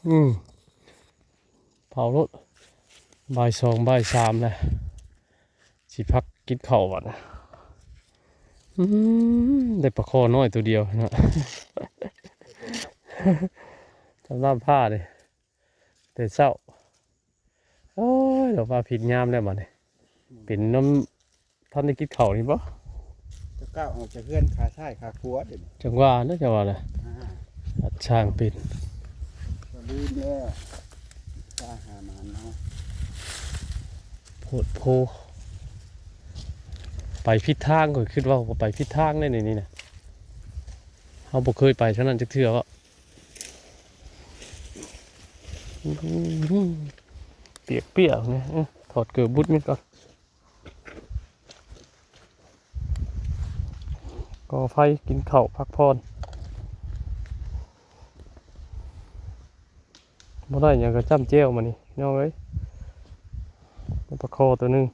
ອືມ ເຜົາໂລດ ບ່າຍສອງ ບ່າຍສາມແລ້ວ ຊິພັກກິນເຂົ້າບັດ. ອືມ ໄດ້ປາຄໍນ້ອຍໂຕດຽວເນາະ ຈຳນ້ຳພ້າເດ້ ແຕ່ເຊົ້າ. ໂອ້ຍ ດອກວ່າຜິດຍາມແລ້ວບັດນີ້ ເປັນນຳ ທັນໄດ້ກິນເຂົ້ານີ້ບໍ່? ຈະກ້າອອກຈາກເຮືອນຂາຊ້າຍຂາຂວາເດ້. ຈັ່ງວ່ານະ ຈັ່ງວ່ານະ ອ່າ ອັດຊ່າງເປັນ ກໍລືມແລ້ວ ຕາຫາມານເນາະ ໂພດໂພ ໄປຜິດທາງ. ຂ້ອຍຄິດວ່າໄປຜິດທາງເດ້ ນີ້ ນີ້ນະ ເຮົາບໍ່ເຄີຍໄປທາງນັ້ນຈັກເທື່ອເນາະ. ອືມ ປຽກໆ ນີ້ ເອີ ຖອດເກີບບຸດມິດກ່ອນ ກໍ່ໄຟ ກິນເຂົ້າ ພັກຜ່ອນ. ບໍ່ໄດ້ຫຍັງກໍຈ້ຳແຈ່ວມານີ້ ພີ່ນ້ອງເອີຍ ໄດ້ປາຄໍໂຕໜຶ່ງ.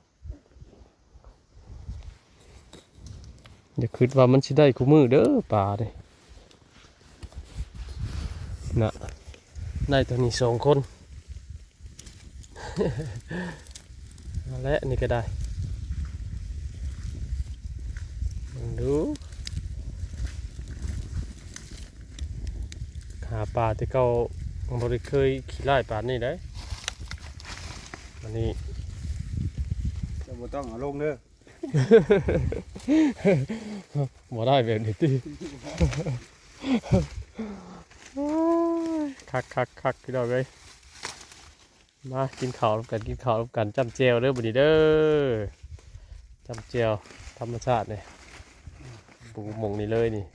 ຢ່າຄິດວ່າມັນຊິໄດ້ຄູ່ມື້ເດີປານີ້ນະ ໄດ້ເທົ່ານີ້ສອງຄົນ ຫັ້ນແຫຼະ ນີ້ກໍໄດ້ ເບິ່ງດູ ຫາປາແຕ່ເກົ່າບໍ່ໄດ້ເຄີຍຂີ້ຮ້າຍປານນີ້ເດ້. ອັນນີ້ ເຈົ້າບໍ່ຕ້ອງເອົາລົງເດີ. ບໍ່ໄດ້ແບບນີ້ຕິ. ໂອ້ຍ ຄັກໆໆ ພີ່ນ້ອງເອີຍ ມາກິນເຂົ້ານຳກັນ ກິນເຂົ້ານຳກັນ ຈ້ຳແຈ່ວເດີບັດນີ້ເດີ ຈ້ຳແຈ່ວທຳມະຊາດນີ້ ປູໝ່ອງນີ້ເລີຍນີ້.